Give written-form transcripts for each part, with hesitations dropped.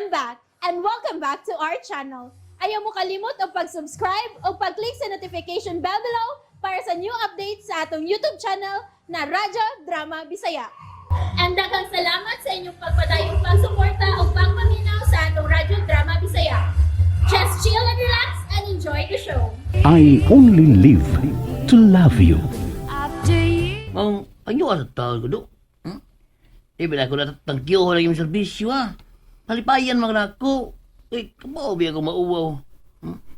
I'm back and welcome back to our channel. Ayaw mo kalimot og pag-subscribe o pag-click sa notification bell below para sa new updates sa atong YouTube channel na Radyo Drama Bisaya. And daghang salamat sa inyong pagpadayong pagsuporta o pagpaminaw sa atong Radyo Drama Bisaya. Just chill and relax and enjoy the show. I only live to love you. Ang anyo sa tao ko do. Di ba ako natatangkiyo ko lang yung serbisyo ha. Palipayan mga nako. Eh, kabaw biya ko mauwaw.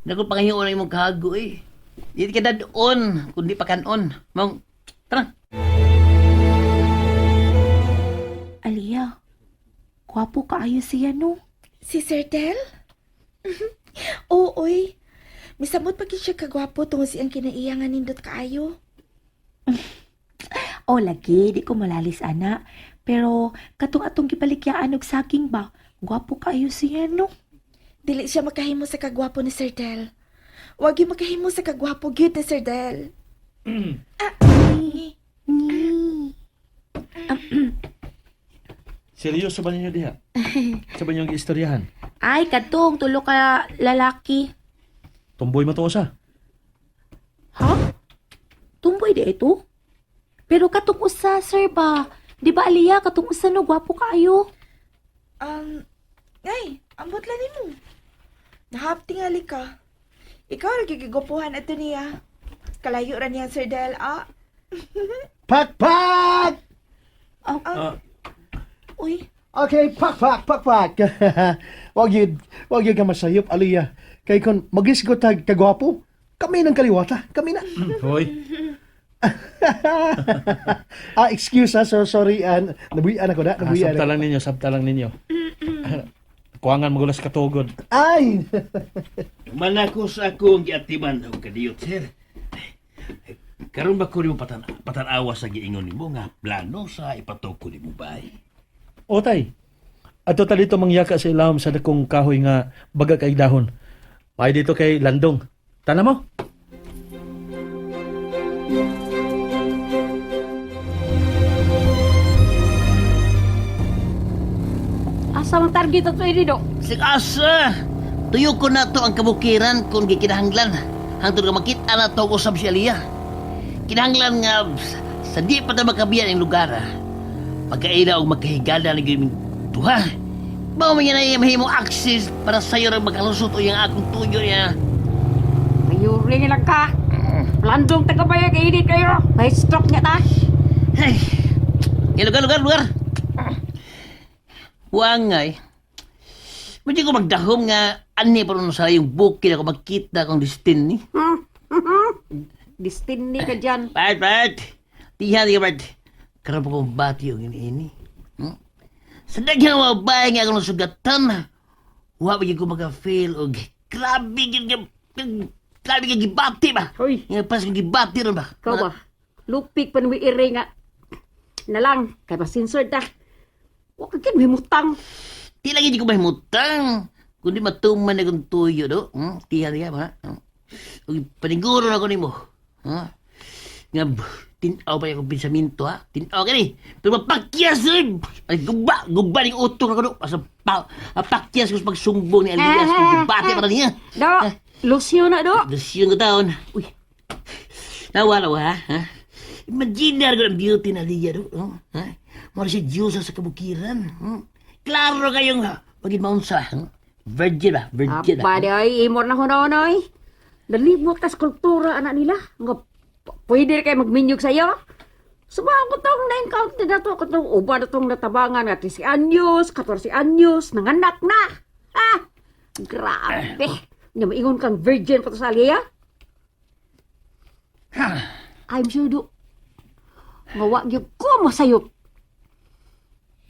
Naku, pangahiyo na yung kahago eh. Di ka dadon, kundi pa kanon. Mong, tara. Aliyah, gwapo kaayo siya, no? Si Sir Del? Oo, oy. Misamot pa gid siya kagwapo tungod siyang kinaiya nga nindot kaayo. O lagi, di ko malalis, ana. Pero katong atong gibalikyaan og saging ba, gwapo kaayo siya, no? Dili siya makahimo sa kagwapo ni Sir Del. Wag gyud makahimo sa kagwapo gyud ni Sir Del. Ah, ni. Ni. Seryoso ba ninyo diha? Sa ba ninyong giistoryahan? Ay, katong tulo ka lalaki. Tumboy mo to usa. Ha? Tumboy di ito? Pero katong usa, sir ba? Di ba, Aliyah, katong usa, no, gwapo kaayo? Ay, ambot lang nimo. Nahaptingali ka. Ikaw ra gyud gigwapuhan ato niya. Kalayo ra niya Sir Del, ah. Pak pak! Ah, Uy, Okay, pak pak pak pak. Wag yun ka masayop, Aliyah. Kay kon magisgot tag kagwapo, kami ng kaliwata, kami na. Hoy. Ah, excuse ha, so sorry, nabuyan ako na, Ah, nabuyan sabta ako. lang ninyo, sabta lang ninyo. Kuangan magulas katugod. Ay! Manako sa ako ang giatiman og kadiyot, sir. Karon ba ko nimo patanawa sa giingon nimo nga plano sa ipatuko nimo bay? O tay, ato ta dito mangyaka sa ilawom sa dakong kahoy nga baga kay dahon. May dito kay Landong. Tana mo. Asa man target ato ini do? Sig asa. Tuyo ko na to ang kabukiran kung gikinahanglan. Hangtod nga makita na to usab si Aliyah. Kinahanglan nga sa di pa ta makabiyan ang lugar. Ah. Pagkaila og magkahigala ni gyud duha. Mao man yan ay mahimong access para sayo ra makalusot o yung akong tuyo niya. Mayuri lang ka. Landong taga bayag init kayo. May stroke nga ta. Hey. Eh, lugar, lugar, lugar. Huwag nga eh. Pwede ko magdahom nga ani pa rin sa yung bukid ako magkita kong destiny. Destiny ka dyan. Bart, Bart! Tiyan ka, Bart. Karoon pa kong bati yung ini. Sa daghang mga bahay nga akong nasugatan, wa ba ko maka-feel og grabe gyud nga grabe nga gibati ba? Hoy. Nga pas kong gibati ron ba? Ikaw ba? Lupik pa nung iri nga. Nalang, kay masinsor ta. Wa ka gid mutang. Di lagi di ko mahimutang. Kundi matuman na kong tuyo do. Tiyan niya ba? Ug paniguro na ko nimo. Ha? Nga tin-aw pa akong pensamento ha. Tin-aw ka ni. Pero mapakyas rin. Ay guba, guba ning utok ako do. Asa pa, pakyas ko sa pagsumbong ni Elias kung debate para niya. Do, Lucio na do. Lusyon ko taon. Uy. Nawa, nawa, ha? Ha? Imaginar ko ang beauty na Lia do. Oh, ha? Mura si Diyosa sa kabukiran. Klaro kayong pagin maunsa. Virgin ba? Virgin ba? Apa di ay imor na hunonoy. Nalimot ta sa kultura anak nila. Nga pwede kay magminyog sa iyo. Sumahan ko tong na-encounter na to, katong uba na tong natabangan nga 13 anyos, 14 anyos, nanganak na. Ah, grabe. Nya maingon kang virgin pa to sa aliya. I'm sure do. Nga wa gyud ko masayop.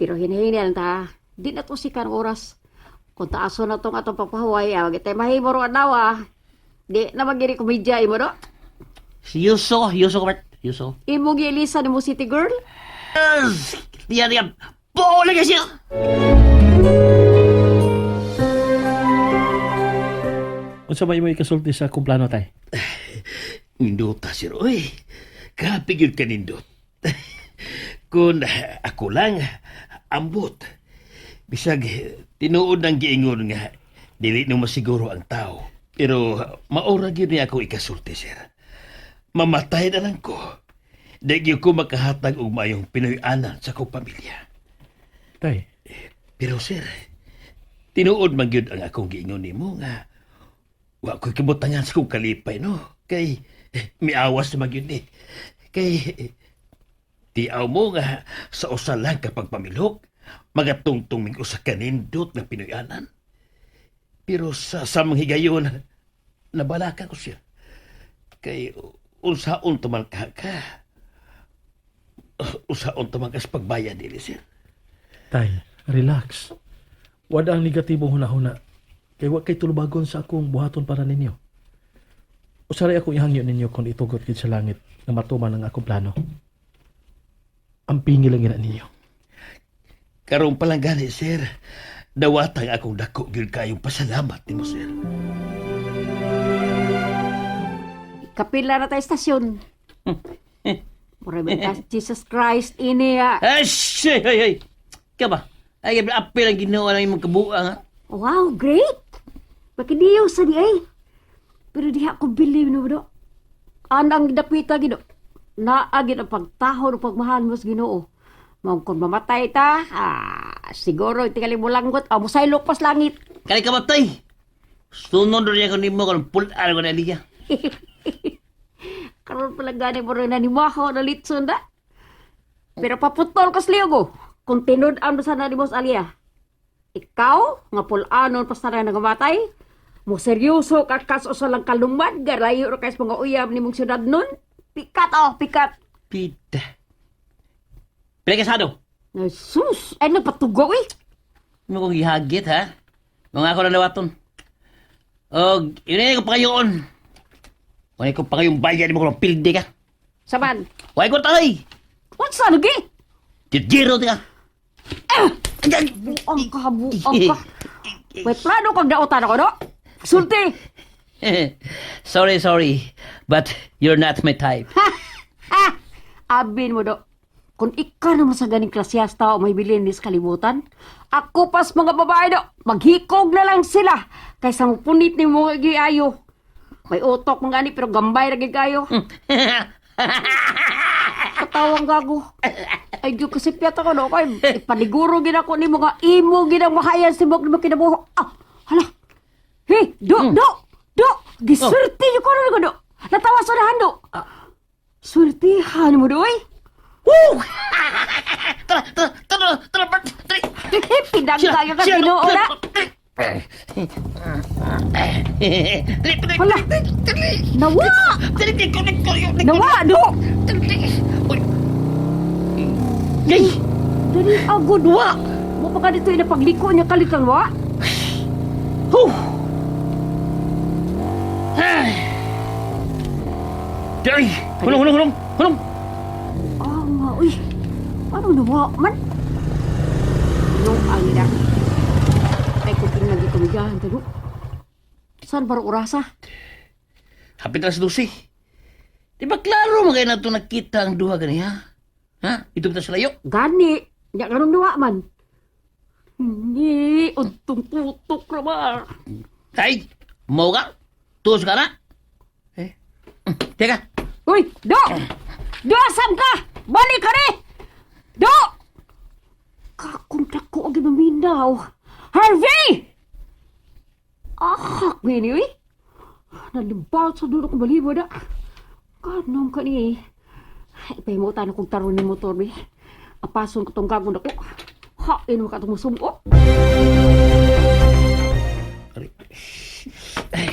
Pero hinihini lang ta, di na to sikan oras. Kung taaso na tong atong pagpahuway, ah, wag tayo mahimo ro adlaw ah. Di na magiri komedya imo do. Si Yuso, Yuso ko, Bart. Yuso. Imo giilisa ni mo city girl. Yes! Tiyan, tiyan. Bola ka siya! Unsa may imo ikasulti sa akong plano tay? Nindota sir, oy. Grabe gyud ka nindot. Kung ako lang, ambot. Bisag tinuod ang giingon nga dili no masiguro ang tao. Pero maora gyud ni ako ikasulti, sir. Mamatay na lang ko. Di gyud ko makahatag og maayong Pinoy-anan sa akong pamilya. Tay, Pero sir, tinuod man gyud ang akong giingon nimo nga wa ko'y kibutangan sa kong kalipay, no? Kay miawas na gyud ni. Kay tiaw mo nga sa usa lang kapag pamilok, magatungtong mig usa ka nindot nga Pinoy-anan. Pero sa samang higayon, nabalaka ko siya. Kay unsaon tuman ka. Unsaon tuman ka sa pagbayad dili, sir. Tay, relax. Wala ang negatibong hunahuna. Kay wa kay tulubagon sa akong buhaton para ninyo. Usaray akong ihangyo ninyo kung itugot gid sa langit nga matuman ang akong plano. Ang pingi lang gina ninyo. Karon pa lang gani, sir. Dawatang akong dako gyud kayong pasalamat nimo, sir. Kapila na tayo stasyon. Mura ba ta- Jesus Christ ini ah. Ay, ay, ay, ay. Ka ba? Ay, apil ang Ginoo ng imong kabuang, ha? Wow, great! Makidiyo sa di ay. Pero diha ko believe no do. Anang dapita gino. Naa gid ang pagtahon ug pagmahal mo sa Ginoo. Mao kung mamatay ta, siguro tingali mo langgot, musaylok pas langit. Kali ka matay. Sunod rin ako nimo kung pulaan ko na Elia. Karon pala gani mo rin na ni Maho na litson da. Pero paputol kas ligo. Kung tinud-an mo sana ni Boss Alia. Ikaw, nga pulanon pa sana nagamatay, mo seryoso ka kas usa lang kalumad, garayo ra kay sa mga uyab ni mong syudad nun. Pikat oh, pikat. Pita. Pila ka sado? Ay, sus, ay nagpatugo eh. Mo kong gihagit, ha? Mga ako na nawaton. Og, yun ko pa kayoon. Wala ko pa kayong bayan mo kung pildi ka. Saman, Wala ko tay. unsa lagi? Jiro ka. Buang ka, buang ka. May plano kag daotan ako, no? Sulti! Sorry, sorry. But you're not my type. Ha! Abin mo do. Kung ikaw naman sa ganing klasyas tao may bilin ni sa kalibutan, ako pas mga babae do, maghikog na lang sila. Kaysa mo punit ni mo giayo. May utok mga ani pero gambay ra gid kayo. Katawang gago. Ay, Diyo kasi piyat ako no. Kay, ipaniguro gid ako ni mga imo gid ang mahayan si Bog ni mga kinabuho. Ah, hala. Hey, do, do, do. Gisurti oh. Ko na do. Natawa sa do. Surtihan mo do, eh. Woo! Tara, tara, tara, tara, Bert, tara. Pinagkayo ka Ginoo na. Hala. Nawa! Nawa, do! Yay! Dali, agod, wa! Mo pa ka dito inapagliko niya kalitan, wa? Huh! Ay! Ay! Hulong, hulong, hulong! Hulong! Ah, nga, uy. Ano nawa man? No, ang ina. Ay, kung tingnan di kumigahan, tado. Saan ba orasa? Hapit na sa 12. Di ba klaro mga na ito nakita ang duha gani, ha? Ha? Ito ba sa layo? Gani. Nya ganun nawa man. Hindi, untong tutok na ba? Ay! Mau ka? Tuos ka na? Eh? Teka! Uy, do! Do, asam ka! Balik ka rin! Do! Kakong dako ang gimaminaw. Harvey! Ah, gini, uy. Nalibaw sa dulo kong balibo na. Kanom ka ni. Ipahimutan akong taron ni motor, bi. Apason ko tong gagong dako. Ha, ino ka itong musumo. Ay,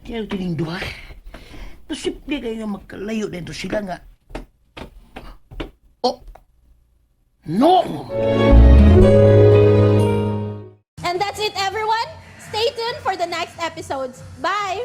kaya tining duha. Posible kayo nga magkalayo na ito sila nga. Oh! No! And that's it, everyone. Stay tuned for the next episodes. Bye!